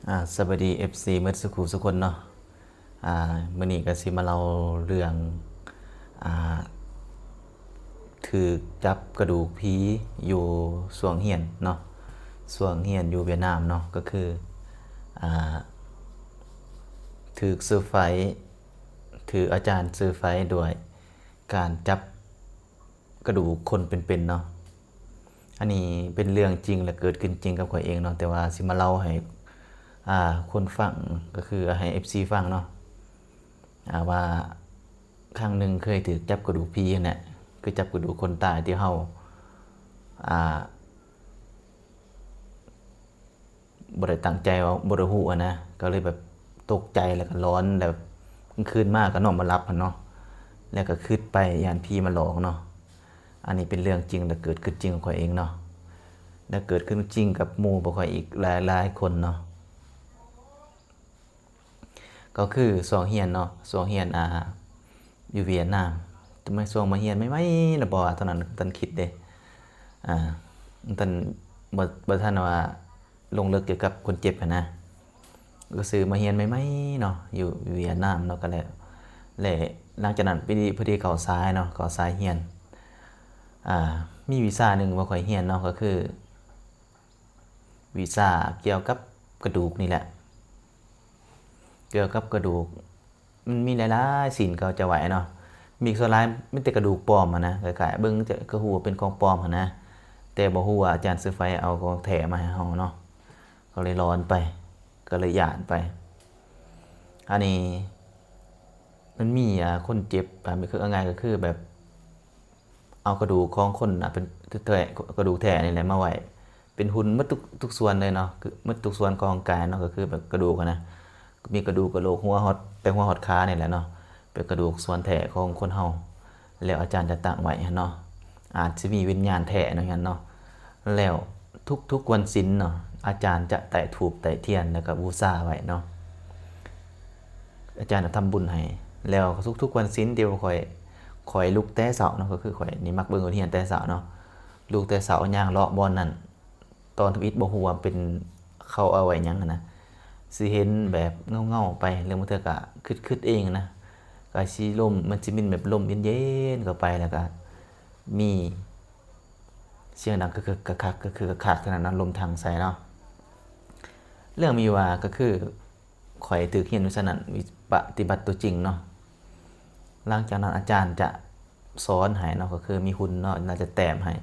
ອາ ສະບາຍດີ ເອັຟຊີ ໝົດສຸຂູສຸຄົນເນາະ. ອາ ມື້ນີ້ກໍຊິມາເລົ່າເລື່ອງ ອາ ຖືກຈັບກະດູກຜີຢູ່ຊ່ວງຮຽນເນາະ, ຊ່ວງຮຽນຢູ່ຫວຽດນາມເນາະ, ກໍຄື ອາ ຖືກເຊີໄພ ຖືກອາຈານເຊີໄພດ້ວຍການຈັບ ກະດູກຄົນເປັນໆເນາະ. ອັນນີ້ເປັນເລື່ອງຈິງ ແລະ ເກີດຂຶ້ນຈິງກັບຂ້ອຍເອງເນາະ, ແຕ່ວ່າຊິມາເລົ່າໃຫ້ ອາ ຄົນຟັງ ກໍຄືໃຫ້ເອັຟຊີຟັງເນາະ ອາ ວ່າຄັ້ງໜຶ່ງເຄີຍຖືກຈັບກະດູກຜີຫັ້ນແຫຼະ, ຄືຈັບກະດູກຄົນຕາຍທີ່ເຮົາ ອາ ບໍ່ໄດ້ຕັ້ງໃຈວ່າ ບໍ່ໄດ້ຮູ້ຫັ້ນນະ, ກໍເລີຍແບບຕົກໃຈ ແລ້ວກໍຫຼອນ ແລ້ວກາງຄືນມາກໍນອນບໍ່ຫຼັບຫັ້ນເນາະ, ແລ້ວກໍຄິດໄປຢ້ານຜີມາຫຼອກເນາະ. ອັນນີ້ເປັນເລື່ອງຈິງ ແລະ ເກີດຂຶ້ນຈິງກັບຂ້ອຍເອງເນາະ, ແລະ ເກີດຂຶ້ນຈິງກັບໝູ່ພວກຂ້ອຍອີກຫຼາຍໆຄົນເນາະ. ກໍຄືຊ່ວງຮຽນເນາະ, ຊ່ວງຮຽນ ອາ ຢູ່ຫວຽດນາມ, ແຕ່ມາຊ່ວງມາຮຽນໃໝ່ໆນະ, ເພາະວ່າຕອນນັ້ນບໍ່ທັນຄິດເດ້, ອາ ບໍ່ທັນ ບໍ່ ບໍ່ທັນວ່າລົງເລິກກ່ຽວກັບຄົນເຈັບຫັ້ນນະ, ກໍຄືມາຮຽນໃໝ່ໆເນາະ ຢູ່ຫວຽດນາມເນາະ, ກໍແລ້ວ ແລ້ວຫຼັງຈາກນັ້ນພໍດີ ພໍດີເຂົ້າສາຍເນາະ, ເຂົ້າສາຍຮຽນ ອາ ມີວິຊາໜຶ່ງບໍ່ຄ່ອຍຮຽນເນາະ, ກໍຄື ວິຊາກ່ຽວກັບກະດູກນີ້ແຫຼະ, ກ່ຽວກັບກະດູກ ມັນມີຫຼາຍໆຊິ້ນເຂົາຈະໄຫວ້ເນາະ, ມີສ່ວນຫຼາຍມີແຕ່ກະດູກປອມຫັ້ນນະ, ຄ້າຍໆເບິ່ງຈະ ກໍຮູ້ວ່າເປັນຂອງປອມຫັ້ນນະ, ແຕ່ບໍ່ຮູ້ວ່າອາຈານເຊີໄພເອົາຂອງແທ້ມາໃຫ້ເຮົາເນາະ, ກໍເລີຍຫຼອນໄປ ກໍເລີຍຢ້ານໄປ. ອັນນີ້ມັນມີ ອາ ຄົນເຈັບ ອາ ຄື ເອົາງ່າຍໆກໍຄືແບບ ເອົາກະດູກຂອງຄົນ ອາ ເປັນແທ້ ກະດູກແທ້ນີ້ແຫຼະມາໄວ້ເປັນຫຸ່ນໝົດທຸກ ທຸກສ່ວນເລີຍເນາະ, ຄືໝົດທຸກສ່ວນຂອງຮ່າງກາຍເນາະ, ກໍຄືແບບກະດູກຫັ້ນນະ, ມີກະດູກກະໂຫຼກ ຫົວຮອດ ແຕ່ຫົວຮອດຂານີ້ແຫຼະເນາະ, ເປັນກະດູກສ່ວນແທ້ຂອງຄົນເຮົາ, ແລ້ວອາຈານຈະຕັ້ງໄວ້ຫັ້ນເນາະ, ອາດຊິມີວິນຍານແທ້ເນາະ ຫັ້ນເນາະ. ແລ້ວທຸກໆວັນສິນເນາະ ອາຈານຈະໄຕ້ທູບໄຕ້ທຽນ ແລ້ວກໍບູຊາໄວ້ເນາະ, ອາຈານຈະທຳບຸນໃຫ້. ແລ້ວທຸກໆວັນສິນທີ່ວ່າຂ້ອຍ ຂ້ອຍລຸກແຕ່ເຊົ້າເນາະ, ກໍຄືຂ້ອຍນີ້ມັກເບິ່ງຮຽນແຕ່ເຊົ້າເນາະ, ລຸກແຕ່ເຊົ້າຍ່າງເລາະບ່ອນນັ້ນ, ຕອນທຳອິດບໍ່ຮູ້ວ່າເປັນ ເຂົາເອົາໄວ້ຫຍັງຫັ້ນນະ, ຊິເຫັນແບບເງົາໆໄປ, ຫຼືບາງເທື່ອກໍຄິດໆເອງນະ, ກໍຊິລົມ ມັນຊິມີແບບລົມເຢັນໆເຂົ້າໄປ, ແລ້ວກໍມີສຽງດັງກຶກໆຄັກໆ ຄືຄັກໆເທົ່ານັ້ນເນາະ, ລົມຖັງໃສ່ເນາະ. ເລື່ອງມີວ່າ ກໍຄື ຂ້ອຍຖືກຮຽນວິຊານັ້ນ ປະຕິບັດຕົວຈິງເນາະ, ຫຼັງຈາກນັ້ນອາຈານຈະສອນໃຫ້ເນາະ, ກໍຄືມີຫຸ່ນເນາະ ແລ້ວຈະແຕ້ມໃຫ້,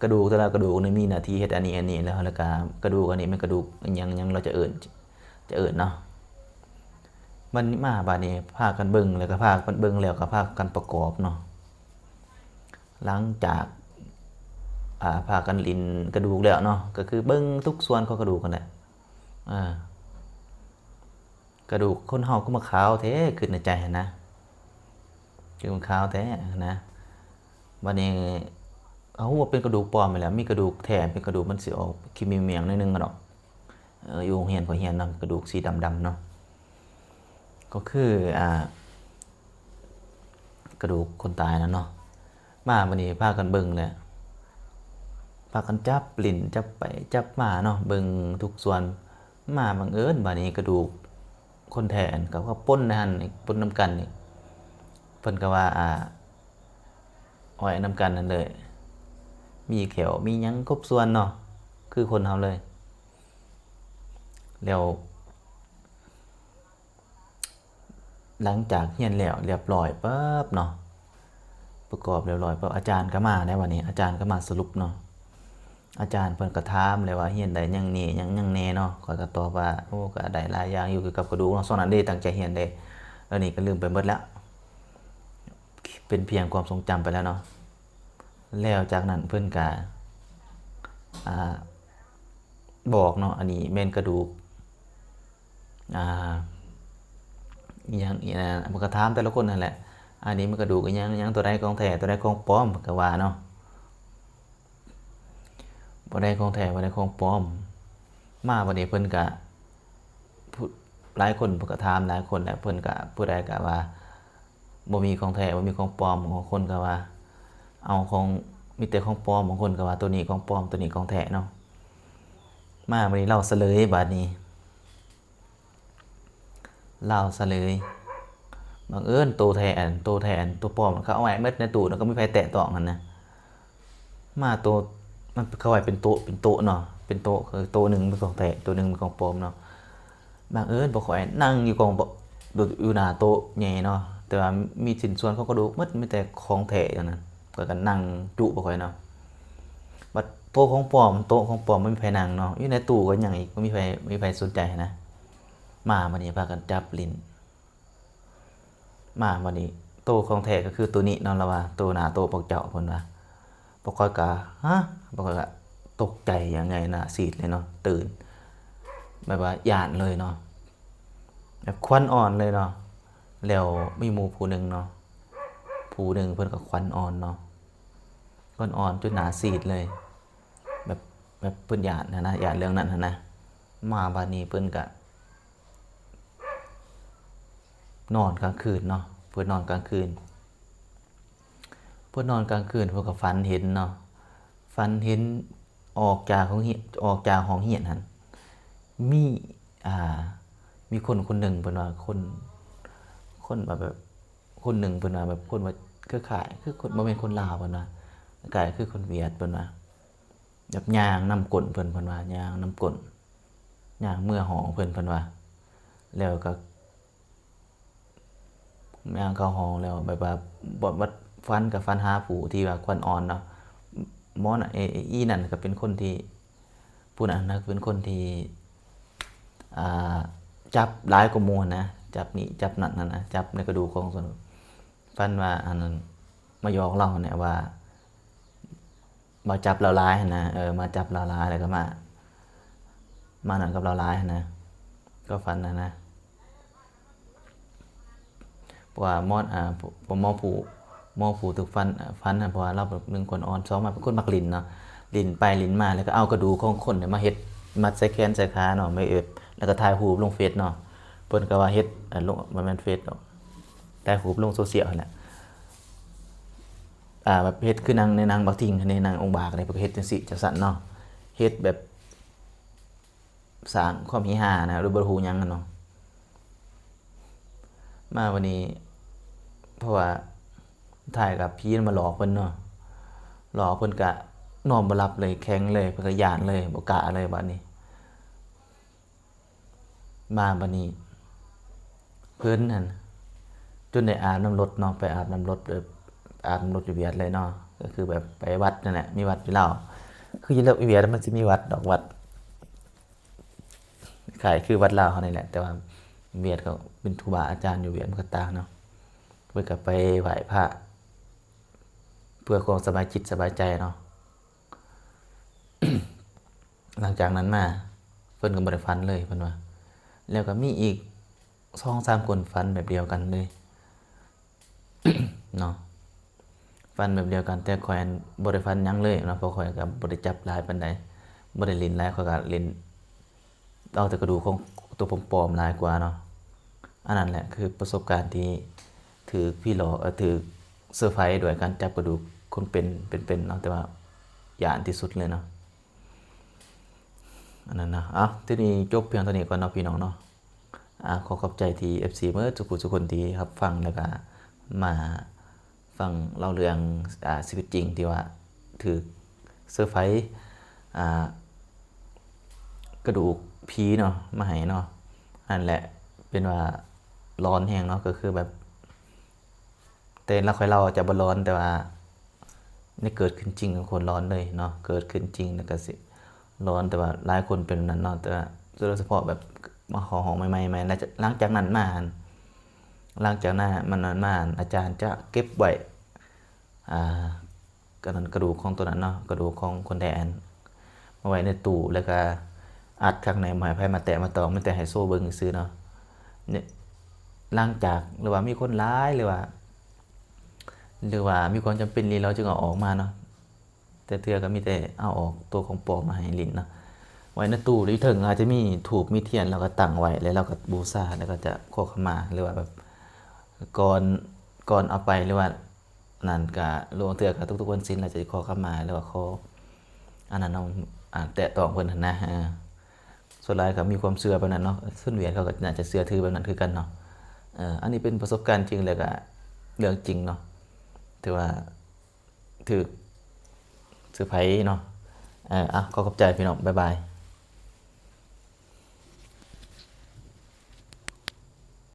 ກະດູກແຕ່ລະກະດູກນີ້ມີໜ້າທີ່ເຮັດອັນນີ້ ອັນນີ້ ແລ້ວ ແລ້ວກະກະດູກອັນນີ້ແມ່ນກະດູກຫຍັງຫຍັງ ແລ້ວຈະເອີ້ນ ຈະເອີ້ນເນາະ. ບັດນີ້ມາ ບັດນີ້ພາກັນເບິ່ງ ແລ້ວກະພາກັນເບິ່ງ ແລ້ວກະພາກັນປະກອບເນາະ. ຫຼັງຈາກ ອາ ພາກັນຫຼິ້ນກະດູກແລ້ວເນາະ, ກໍຄືເບິ່ງທຸກສ່ວນຂອງກະດູກຫັ້ນແຫຼະ, ອາ ກະດູກຄົນເຮົາຄືມາຂາວແທ້ ຄິດໃນໃຈຫັ້ນນະ, ຄືມາຂາວແທ້ຫັ້ນນະ. ບັດນີ້ເຮົາຮູ້ວ່າເປັນກະດູກປອມແລ້ວ, ມີກະດູກແທ້ເປັນກະດູກ ມັນຊິອອກຂີ້ໝີ່ໝ້ຽງໜ້ອຍໜຶ່ງດອກ. ເອີ ຢູ່ໂຮງຮຽນຂ້ອຍຮຽນນຳ ກະດູກສີດຳໆເນາະ, ກໍຄື ອ່າ ກະດູກຄົນຕາຍນັ້ນເນາະ. ມາບັດນີ້ພາກັນເບິ່ງແຫຼະ ພາກັນຈັບຫຼິ້ນ ຈັບໄປຈັບມາເນາະ, ເບິ່ງທຸກສ່ວນ. ມາບັງເອີນບາດນີ້ກະດູກຄົນແທ້ຫັ້ນກໍ ກໍປົນໃນຫັ້ນອີກ ປົນນຳກັນອີກ, ເພິ່ນກໍວ່າ ອ່າ ອ້ອຍນຳກັນນັ້ນເລີຍ, ມີແຂ້ວມີຫຍັງຄົບສ່ວນເນາະ ຄືຄົນເຮົາເລີຍ. ແລ້ວ ຫຼັງຈາກຮຽນແລ້ວລຽບຮ້ອຍປຶບເນາະ, ປະກອບລຽບຮ້ອຍປຶບ ອາຈານກໍມາແລ້ວ. ບັດນີ້ອາຈານກໍມາສະຫຼຸບເນາະ, ອາຈານເພິ່ນກໍຖາມແລ້ວວ່າຮຽນໄດ້ຫຍັງແດ່ ຫຍັງ ຫຍັງແດ່ເນາະ. ຂ້ອຍກໍຕອບວ່າ ໂອ້ ກໍໄດ້ຫຼາຍຢ່າງຢູ່ກ່ຽວກັບກະດູກເນາະ, ຊ່ວງນັ້ນເດ້ຕັ້ງໃຈຮຽນເດ້, ດຽວນີ້ກໍລືມໄປໝົດແລ້ວ ເປັນພຽງຄວາມຊົງຈຳໄປແລ້ວເນາະ. ແລ້ວຈາກນັ້ນເພິ່ນກະ ອ່າ ບອກເນາະ ອັນນີ້ແມ່ນກະດູກ ອ່າ ອີ່ຫຍັງ ອີ່ຫຍັງ ເພິ່ນກະຖາມແຕ່ລະຄົນຫັ້ນແຫຼະ, ອັນນີ້ມັນກະດູກອີ່ຫຍັງ ຫຍັງ ຕົວໃດຂອງແທ້ ຕົວໃດຂອງປອມ ເພິ່ນກະວ່າເນາະ, ບໍ່ໄດ້ຂອງແທ້ ບໍ່ໄດ້ຂອງປອມ. ມາບັດນີ້ເພິ່ນກະ ຜູ້ ຫຼາຍຄົນເພິ່ນກະຖາມຫຼາຍຄົນແຫຼະ, ເພິ່ນກະ ຜູ້ໃດກະວ່າ ບໍ່ມີຂອງແທ້ ບໍ່ມີຂອງປອມ, ບາງຄົນກໍວ່າເອົາຂອງ ມີແຕ່ຂອງປອມ, ບາງຄົນກໍວ່າໂຕນີ້ຂອງປອມ ໂຕນີ້ຂອງແທ້ເນາະ. ມາບັດນີ້ເລົ່າສະເຫຼີຍບາດນີ້ ລາວສະເລີຍ. ບັງເອີນໂຕແທ້ອັນ ໂຕແທ້ອັນ ໂຕປອມເຂົາເອົາໄວ້ໝົດໃນຕູ້ ແລ້ວກໍບໍ່ມີໃຜແຕະຕ້ອງຫັ້ນນະ. ມາໂຕ ມັນເຂົາໄວ້ເປັນໂຕະ ເປັນໂຕະເນາະ ເປັນໂຕະ ຄືໂຕໜຶ່ງເປັນຂອງແທ້ ໂຕໜຶ່ງເປັນຂອງປອມເນາະ. ບັງເອີນພວກຂ້ອຍນັ່ງຢູ່ກອງ ຢູ່ໜ້າໂຕະໃຫຍ່ເນາະ ແຕ່ວ່າມີຊິ້ນສ່ວນຂອງກະດູກໝົດ ມີແຕ່ຂອງແທ້ເທົ່ານັ້ນ. ຂ້ອຍກໍນັ່ງຈຸພວກຂ້ອຍເນາະ. ບັດໂຕະຂອງປອມ ໂຕະຂອງປອມບໍ່ມີໃຜນັ່ງເນາະ ຢູ່ໃນຕູ້ກໍຍັງອີກ ບໍ່ມີໃຜ ບໍ່ມີໃຜສົນໃຈຫັ້ນນະ. ມາບັດນີ້ພາກັນຈັບຫຼິ້ນ ມາບັດນີ້ໂຕຂອງແທ້ກໍຄືໂຕນີ້ເນາະ ລາວວ່າ ໂຕໜ້າໂຕພວກເຈົ້າ ເພິ່ນວ່າ. ພວກຂ້ອຍກໍ ຮະ ພວກຂ້ອຍກໍຕົກໃຈຢ່າງໃຫຍ່ ໜ້າຊີດເລີຍເນາະ ຕື່ນ ແບບວ່າຢ້ານເລີຍເນາະ ແບບຂວັນອ່ອນເລີຍເນາະ. ແລ້ວມີໝູ່ຜູ້ໜຶ່ງເນາະ ຜູ້ໜຶ່ງເພິ່ນກໍຂວັນອ່ອນເນາະ ຂວັນອ່ອນຈົນໜ້າຊີດເລີຍ ແບບ ແບບເພິ່ນຢ້ານຫັ້ນນະ ຢ້ານເລື່ອງນັ້ນຫັ້ນນະ. ມາບາດນີ້ເພິ່ນກະນອນກາງຄືນເນາະ ເພິ່ນນອນກາງຄືນ ເພິ່ນນອນກາງຄືນ ເພິ່ນກໍຝັນເຫັນເນາະ ຝັນເຫັນອອກຈາກໂຮງຮຽນ ອອກຈາກຫ້ອງຮຽນຫັ້ນ ມີ ອ່າ ມີຄົນຄົນໜຶ່ງ ເພິ່ນວ່າ ຄົນ ຄົນແບບ ຄົນໜຶ່ງ ເພິ່ນວ່າ ແບບຄົນວ່າ ຄ້າຍໆຄືຄົນ ບໍ່ແມ່ນຄົນລາວ ເພິ່ນວ່າ ຄ້າຍໆຄືຄົນຫວຽດ ເພິ່ນວ່າ ແບບຍ່າງນຳກົ້ນເພິ່ນ ເພິ່ນວ່າຍ່າງນຳກົ້ນ ຍ່າງເມືອຫ້ອງເພິ່ນ ເພິ່ນວ່າ ແລ້ວກໍຍ່າງເຂົ້າຫ້ອງ ແລ້ວແບບວ່າ ບໍ່ ບໍ່ ຝັນກໍຝັນຫາຜູ້ທີ່ວ່າຂວັນອ່ອນເນາະ ໝໍນະ ເອ ອີ່ນັ້ນກໍເປັນຄົນທີ່ ຜູ້ນັ້ນນະເປັນຄົນທີ່ ອ່າ ຈັບຫຼາຍກວ່າໝູ່ຫັ້ນນະ ຈັບນີ້ຈັບນັ້ນຫັ້ນນະ ຈັບໃນກະດູກຂອງສ່ວນ ຝັນວ່າອັນນັ້ນ ມາຢອກລາວຫັ້ນແຫຼະວ່າ ມາຈັບລາວຫຼາຍຫັ້ນນະ ເອີ ມາຈັບລາວຫຼາຍ ແລ້ວກໍມາ ມານັ້ນກັບລາວຫຼາຍຫັ້ນນະ ກໍຝັນຫັ້ນນະ. ເພາະວ່າໝໍ ອ່າ ໝໍຜູ້ ໝໍຜູ້ຖືກຝັນ ອາ ຝັນຫັ້ນ ເພາະວ່າລາວເປັນຄົນອ່ອນ ສອງມາເປັນຄົນມັກຫຼິ້ນເນາະ ຫຼິ້ນໄປຫຼິ້ນມາ ແລ້ວກໍເອົາກະດູກຂອງຄົນນີ້ມາເຮັດ ມັດໃສ່ແຂນໃສ່ຂາເນາະ ມາເອັດ ແລ້ວກໍຖ່າຍຮູບລົງເຟສເນາະ ເພິ່ນກໍວ່າເຮັດ ອາ ລົງ ບໍ່ແມ່ນເຟສດອກ ຖ່າຍຮູບລົງໂຊຊຽວຫັ້ນແຫຼະ ອ່າ ແບບເຮັດຄືໜັງ ໃນໜັງບັກທິງ ໃນໜັງອົງບາກນີ້ ເພິ່ນກໍເຮັດຈັ່ງຊີ້ຈັ່ງຊັ້ນເນາະ ເຮັດແບບສ້າງຄວາມເຮຮານະ ໂດຍບໍ່ຮູ້ຫຍັງຫັ້ນເນາະ. ມາບັດນີ້ ເພາະວ່າທ້າຍກັບຜີມັນມາຫຼອກເພິ່ນເນາະ ຫຼອກເພິ່ນກະນອນບໍ່ຫຼັບເລີຍ ແຂງເລີຍ ເພິ່ນກະຢ້ານເລີຍ ບໍ່ກ້າເລີຍບາດນີ້. ມາບັດນີ້ເພິ່ນຫັ້ນ ຈົນໄດ້ອາບນ້ຳລົດເນາະ ໄປອາບນ້ຳລົດ ເອີ ອາບນ້ຳລົດຢູ່ຫວຽດເລີຍເນາະ ກໍຄືແບບໄປວັດນັ້ນແຫຼະ ມີວັດຢູ່ລາວ ຄືຢູ່ລາວ ຫວຽດມັນຊິມີວັດດອກ ວັດຄ້າຍຄືວັດລາວເຮົານີ້ແຫຼະ ແຕ່ວ່າຫວຽດກໍເປັນຄູບາອາຈານຢູ່ຫວຽດມັນກໍຕ່າງເນາະ ເພິ່ນກໍໄປໄຫວ້ພະ ເພື່ອຄວາມສະບາຍຈິດສະບາຍໃຈເນາະ. ຫຼັງຈາກນັ້ນມາ ເພິ່ນກໍບໍ່ໄດ້ຝັນເລີຍ ເພິ່ນວ່າ ແລ້ວກໍມີອີກສອງສາມຄົນຝັນແບບດຽວກັນເລີຍເນາະ ຝັນແບບດຽວກັນ ແຕ່ຂ້ອຍຫັ້ນບໍ່ໄດ້ຝັນຫຍັງເລີຍເນາະ ເພາະຂ້ອຍກໍບໍ່ໄດ້ຈັບຫຼາຍປານໃດ ບໍ່ໄດ້ຫຼິ້ນຫຼາຍ ຂ້ອຍກໍຫຼິ້ນ ເອົາແຕ່ກະດູກຂອງໂຕປອມໆຫຼາຍກວ່າເນາະ. ອັນນັ້ນແຫຼະຄືປະສົບການທີ່ຖືກຜີຫຼອກ ເອີ ຖືກເຊີໄພຣສ໌ດ້ວຍການຈັບກະດູກຄົນເປັນ ເປັນໆເນາະ ແຕ່ວ່າຢ້ານທີ່ສຸດເລີຍເນາະ ອັນນັ້ນນະ. ເອົາ ທີນີ້ຈົບພຽງເທົ່ານີ້ກ່ອນເນາະ ພີ່ນ້ອງເນາະ. ອາ ຂໍຂອບໃຈທີ່ ເອັຟຊີ ເໝິດທຸກຜູ້ທຸກຄົນທີ່ຮັບຟັງ ແລ້ວກະມາ ຟັງເລົ່າເລື່ອງ ອ່າ ຊີວິດຈິງທີ່ວ່າຖືກເຊີໄພຣສ໌ ອ່າ ກະດູກຜີເນາະ ມາໃຫ້ເນາະ ນັ້ນແຫຼະ ເປັນວ່າຫຼອນແຮງເນາະ ກໍຄືແບບ ແຕ່ລະຂ້ອຍເລົ່າຈະບໍ່ຫຼອນ ແຕ່ວ່າໃນເກີດຂຶ້ນຈິງ ຄົນຫຼອນເລີຍເນາະ ເກີດຂຶ້ນຈິງແລ້ວກໍຊິ ຫຼອນ ແຕ່ວ່າຫຼາຍຄົນເປັນແບບນັ້ນເນາະ ແຕ່ວ່າໂດຍສະເພາະແບບມາເຂົ້າຫ້ອງໃໝ່ໆ ແມ່ນ ແລ້ວຈະ ຫຼັງຈາກນັ້ນມາ ຫຼັງຈາກນັ້ນມາ ອາຈານຈະເກັບໄວ້ ອ່າ ກະນັ້ນ ກະດູກຂອງໂຕນັ້ນເນາະ ກະດູກຂອງຄົນແທ້ຫັ້ນ ມາໄວ້ໃນຕູ້ ແລ້ວກະອັດຄັກແນ່ ບໍ່ໃຫ້ໃຜມາແຕະມາຕອງ ມີແຕ່ໃຫ້ໂຊເບິ່ງຊື່ໆເນາະ. ນີ້ ຫຼັງຈາກ ຫຼືວ່າມີຄົນຫຼາຍ ຫຼືວ່າ ຫຼືວ່າມີຄວາມຈຳເປັນອີ່ຫຼີ ລາວຈຶ່ງເອົາອອກມາເນາະ. ແຕ່ເທື່ອກໍມີແຕ່ເອົາອອກໂຕຂອງປອມມາໃຫ້ຫຼິ້ນເນາະ ໄວ້ໃນຕູ້ ຢູ່ເທິງອາດຈະມີທູບມີທຽນ ລາວກໍຕັ້ງໄວ້ ແລ້ວລາວກໍບູຊາ ແລ້ວກໍຈະຂໍຂະມາ ຫຼືວ່າແບບ ກ່ອນ ກ່ອນເອົາໄປ ຫຼືວ່ານັ້ນກໍ ລາງເທື່ອກໍທຸກໆວັນສິນ ລາວຈະຂໍຂະມາ ຫຼືວ່າຂໍອັນນັ້ນເນາະ ອາ ແຕະຕ້ອງເພິ່ນຫັ້ນນະ ເອີ. ສ່ວນຫຼາຍກໍມີຄວາມເຊື່ອແບບນັ້ນເນາະ ຊົນຫວຽດເຂົາກໍໜ້າຈະເຊື່ອຖືແບບນັ້ນຄືກັນເນາະ. ເອີ ອັນນີ້ເປັນປະສົບການຈິງ ແລ້ວກໍເລື່ອງຈິງເນາະ ຖືວ່າຖືກເຊີໄພເນາະ. ເອີ ເອົາ ຂໍຂອບໃຈພີ່ນ້ອງ ບາຍບາຍ.